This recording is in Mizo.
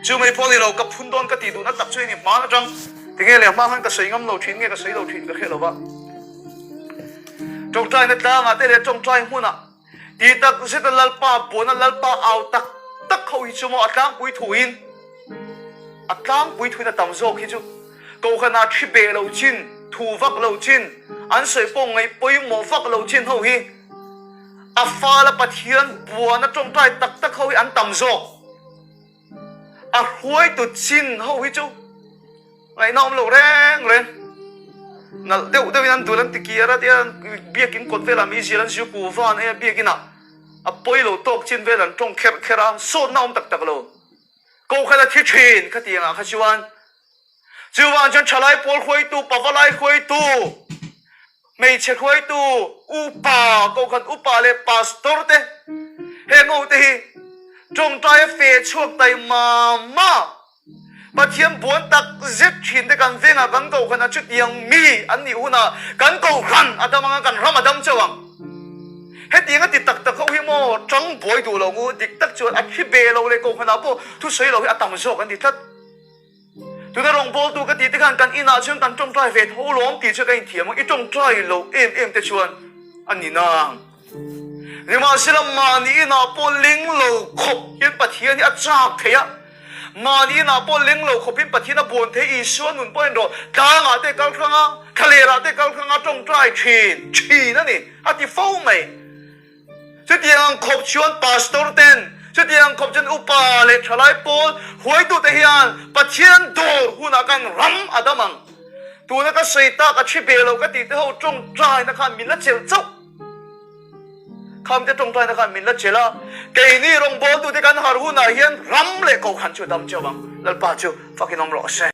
Chu mai pawh ni lo, ka phun dawn ka tih duhna tak chu hei ni hman atang tinge leh hma khan ka sawi ngam lo thin nge ka sawi lo thin ka hre lo va. Tawngtaina tlangah te leh tawngtai hmunah tih tak zeta Lalpa buana Lalpa au tak tak ho hi chu maw a tlangpui thuin a tlangpui thuin a tam zawk hi chu Kohhranah thi beh lo chin, thu vak lo chin, an sawi pawh ngaih pawimawh vak lo chin ho hi a fala Pathian buana tawngtai tak tak ho hi an tam zawk. A hruaitu chin ho hi chu ngaihna awm lo reng reng. Nalh deuh deuhin an dul an ti kiar a tia biakin kawt velah mi zir an ziu ku van e biakinah a pawi lo tawk chin vel an tawng kherh kherh a, sawtna awm tak tak lo. Kohhran a thi thin khatiang ah kha chuan chuvang chuan thalai pawl hruaitu, pavalai hruaitu, hmeichhe hruaitu, upa, kohhran upa leh pastor te heng ho te hi tawngtai a fe chhuak tai mam a, Pathian buan tak zet thin te kan vengah kan kohhran ah chutiang mi an nih hunah kan kohhran a dam anga kan ram a dam chauh ang. Hetiang a ti tak tak ho hi maw tang buai duh lo ngu, dik tak chuan a thi ve lo leh kohhranah pawh thusawi lo hi a tam zawk an ti tlat. Tuna rawngbawltu ka tih te khan kan inah chuan kan tawngtai ve tho lawm tih chu ka inthiam ang, i tawngtai lo em em te chuan a ni nang. Nimahsela mahni inah pawh ling lo khawp hian Pathian hi a chak thei a, Mahni inah pawh leng lo khawpin Pathian a buan thei Isua nun pawhin rawh tlangah te kal hrang a, thlalerah te kal hrang a tawngtai thin thin a ni a ti fo mai. Chutiang ang khawp chuan Pastor ten, chutiang ang khawp chuan upa leh thalai pawl huaitute hian Pathian dawr hunah khan ram a dam ang. Tuna ka sawi tak a thi ve lo ka tih te ho tawngtaina khan min la chelh chauh. Khamte tawngtaina khan min la chelh a, keini rawngbawltute kan harh hunah hian ram leh kohhran chu a dam chauh ang. Lalpa chu fakin awm rawh se.